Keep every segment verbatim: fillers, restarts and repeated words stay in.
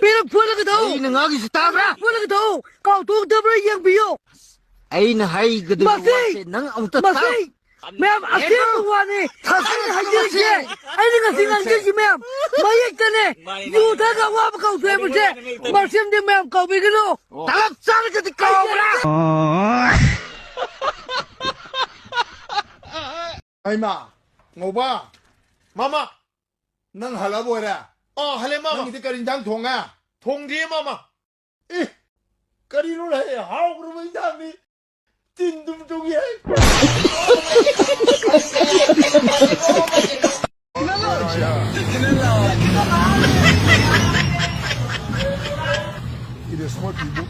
ꯄꯤꯔꯛ ꯐꯨꯠꯂꯒ ꯊꯧ꯫ ꯑꯩꯅ ꯉꯥꯡꯉꯤꯁꯤ ꯇꯥꯕ꯭ꯔꯥ? ꯐꯨꯠꯂꯒ ꯊꯧ꯫ ꯀꯥꯎꯊꯣꯛꯇꯕ꯭ꯔꯥ ꯌꯦꯡꯕꯤꯌꯨ꯫ ꯑꯩꯅ ꯍꯥꯏꯒꯗꯕ ꯃꯁꯤ, ꯋꯥꯁꯦ ꯅꯪ ꯑꯃꯨꯛꯇ ꯃꯁꯤ, ꯇꯥꯎ꯫ ꯃꯌꯥꯝ ꯑꯁꯦꯡꯕ ꯋꯥꯅꯤ꯫ ꯑꯩꯅ ꯍꯥꯏꯖꯔꯤꯁꯦ, ꯑꯩꯅ ꯉꯁꯤ ꯉꯥꯡꯖꯔꯤꯁꯦ ꯃꯌꯥꯝ ꯃꯌꯦꯛꯇꯅꯦ꯫ ꯌꯨ ꯊꯛꯑꯒ ꯑꯋꯥꯕ ꯀꯥꯎꯊꯣꯛꯑꯦꯕꯁꯦ ꯃꯁꯤꯝꯗꯤ ꯃꯌꯥꯝ ꯀꯥꯎꯕꯤꯒꯅꯨ꯫ ꯇꯂꯞ ꯆꯥꯔꯒꯗꯤ ꯀꯥꯎꯕ꯭ꯔꯥ? ꯍꯩꯃꯥ, ꯉꯧꯕ, ꯃꯥꯃ, ꯅꯪ ꯍꯜꯂꯛꯑꯕ ꯑꯣꯏꯔꯦ? ꯑꯣ, ꯍꯜꯂꯦ, ꯃꯥꯃ꯫ ꯅꯪꯒꯤꯗꯤ ꯀꯔꯤ ꯏꯟꯖꯥꯡ ꯊꯣꯡꯉꯦ? ꯊꯣꯡꯗ꯭ꯔꯤꯌꯦ, ꯃꯥꯃ꯫ ꯑꯦ, ꯀꯔꯤꯅꯣ ꯍꯦ, ꯍꯥꯎꯈ꯭ꯔꯕ ꯏꯟꯖꯥꯡꯅꯤ꯫ ꯇꯤꯟ ꯗꯨꯝ ꯆꯨꯡꯉꯤ ꯍꯦ꯫ It is small people.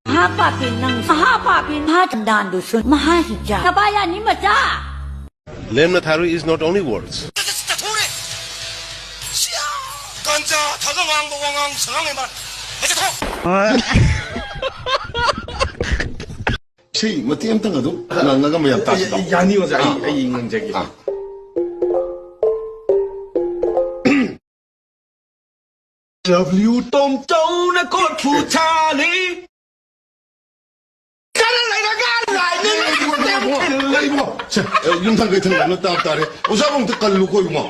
ꯃꯍꯥ ꯄꯥꯄꯤ ꯅꯪ, ꯃꯍꯥ ꯄꯥꯄꯤ, ꯃꯍꯥ ꯆꯟꯗꯥꯟꯗꯨꯁꯨ, ꯃꯍꯥ ꯍꯤꯡꯆꯥ, ꯅꯄꯥ ꯌꯥꯅꯤ ꯃꯆꯥ꯫ ꯂꯦꯝꯅ ꯊꯥꯔꯨꯏ is not only words. Ganja ꯊꯛꯑ ꯉꯥꯡꯕ ꯋꯥꯉꯥꯡ ꯁꯉꯥꯡꯅꯦ ꯃꯥ꯫ ꯍꯦꯛꯇ ꯊꯣꯛ꯫ ꯁꯤ ꯃꯇꯦꯛ ꯑꯝꯇꯪ ꯑꯗꯨꯝ ꯉꯪꯉꯒ ꯃꯌꯥꯝ ꯇꯥꯁꯤ ꯂꯥꯎ꯫ ꯌꯥꯅꯤ ꯑꯣꯖꯥ, ꯑꯩ, ꯑꯥ, ꯑꯩ ꯉꯪꯖꯒꯦ꯫ ꯑꯥ꯫ W ꯇꯣꯝ ꯆꯧꯅ ꯀꯣꯔꯐꯨ ꯁꯥꯜꯂꯤ꯫ ꯈꯔ ꯂꯩꯔꯒ ꯂꯥꯏꯅꯤꯡ ꯂꯩꯕ꯭ꯔꯣ? ꯂꯩꯕ꯭ꯔꯣ? ꯁꯦ, ꯑꯦ, ꯌꯨꯝꯊꯪ ꯀꯩꯊꯪ ꯂꯣꯏꯅ ꯇꯥꯕ ꯇꯥꯔꯦ꯫ ꯑꯣꯖꯥꯕꯨ ꯑꯝꯇ ꯀꯜꯂꯨꯀꯣ, ꯏꯕꯨꯡꯉꯣ꯫